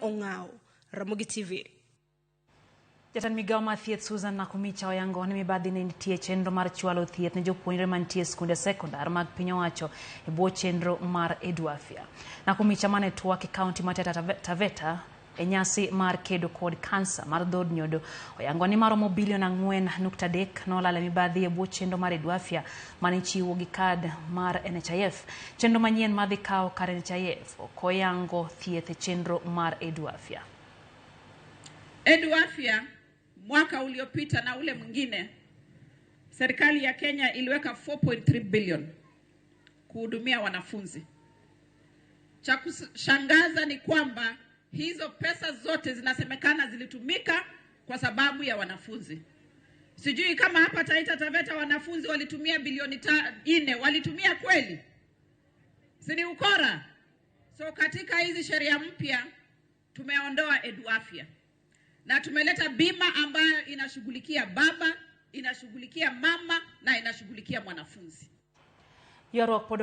Ongao, Ramogi TV. Jatend migao mar thieth Susan Nakhumicha oyango ni mibadhi ne nitie e chenro mar chwalo thieth ne jopuonjre mantie e skunde sekondar mag piny owacho e bwo chenro mar EduAfya. Nakhumicha mane twak e kaunti ma Taita Taveta e nyasi mar kedo kod kansa mar dhood nyodo oyango ni maromo bilion 4.3 nolal e mibadhi e bwo chenro mar EduAfya mane ichiwo gi kad mar NHIF. Chenro manyien madhi kawo kar NHIF ok oyango thieth e chenro mar EduAfya. EduAfya mwaka uliopita na ule mwingine, serikali ya Kenya iliweka 4.3 billion kuhudumia wanafunzi. Cha kushangaza ni kwamba hizo pesa zote zinasemekana zilitumika kwa sababu ya wanafunzi. Sijui kama hapa Taita Taveta wanafunzi walitumia bilioni 4, walitumia kweli? Si ni ukora? So katika hizi sheria mpya tumeondoa EduAfya na tumeleta bima ambayo inashughulikia baba, inashughulikia mama na inashughulikia mwanafunzi. Ywaruok pod